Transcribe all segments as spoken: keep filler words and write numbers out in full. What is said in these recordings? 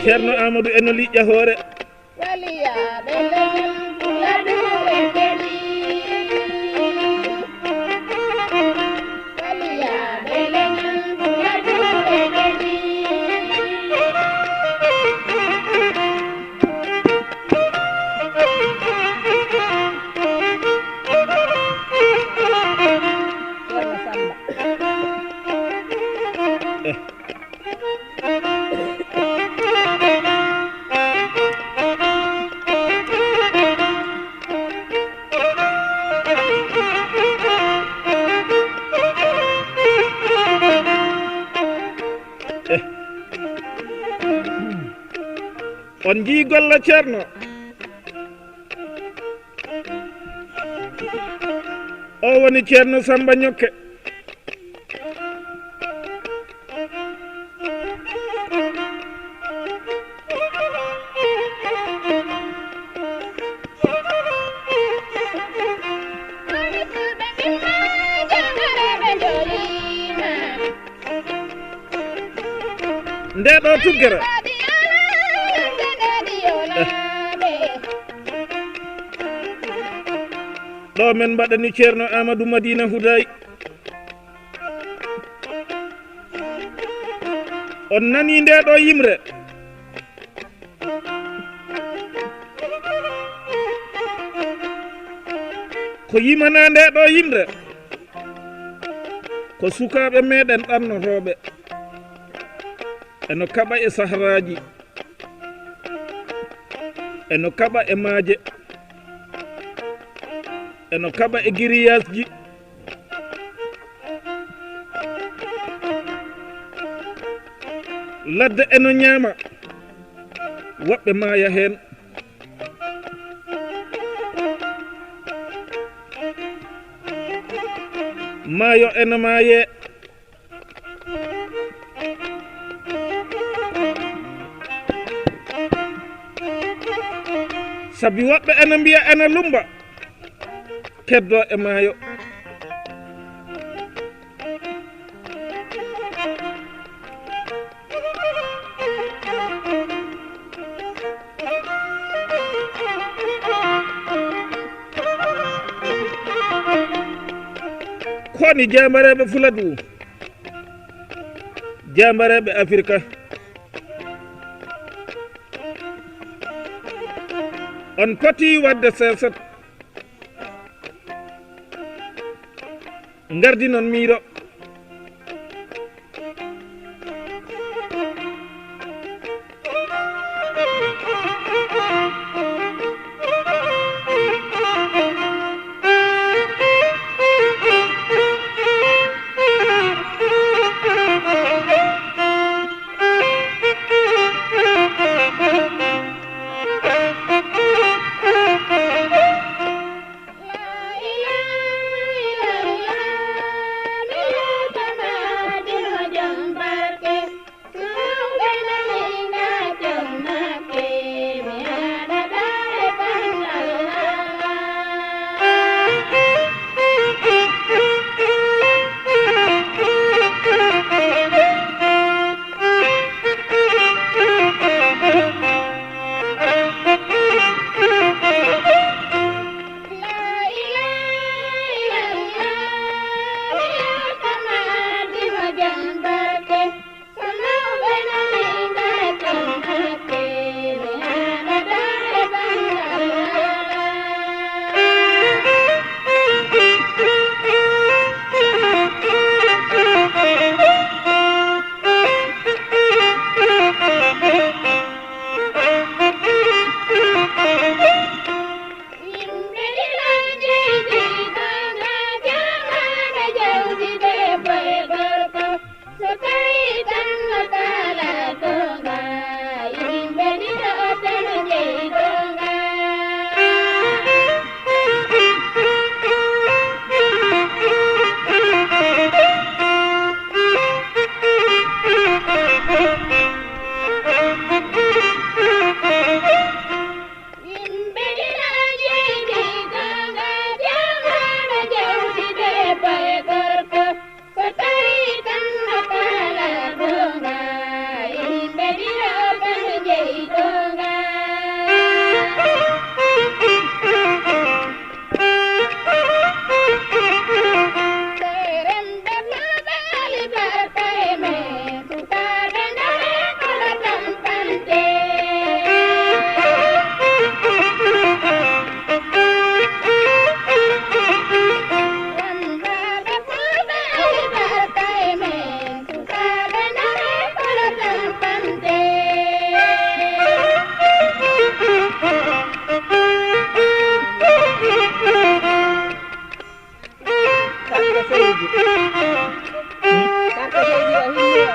Ceerno Amadou eno liƴƴa hoore. On njii golle Ceerno? O woni Ceerno Samba Ñokke. Nde ɗo tuggere. Ɗo men mbaɗani Ceerno Amadou Madina Huday. On nani nde ɗo yimre? Ko yimana nde ɗo yimre? Ko sukaaɓe meɗen ɗannotooɓe. Eno kaɓa e sahraaji. Eno kaɓa e maaje. Eno kaɓa e giriyaasji. Ladde eno ñaama. Woɓɓe maaya heen. Maayo eno maayee. Sabi woɓɓe ena mbiya ena lummba, keddoo e maayo. Ko woni jaambareeɓe Fuladu, jaambareeɓe Afirka? On poti waɗde seeset. Ngardi noon miiro. Yimɓe dina jeeɗi, goonga, jamaano jawdi, debbo e gorko. Ko tawi tan no kaala goonga, yimɓe dina o tan jeyi goonga. Seeremɓe Fulɓe, alibarka e men. Kanko seydi. Kanko seydi o hinni o.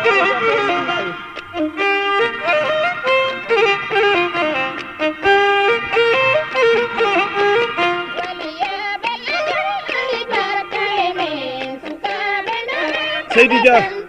Seydi Dia.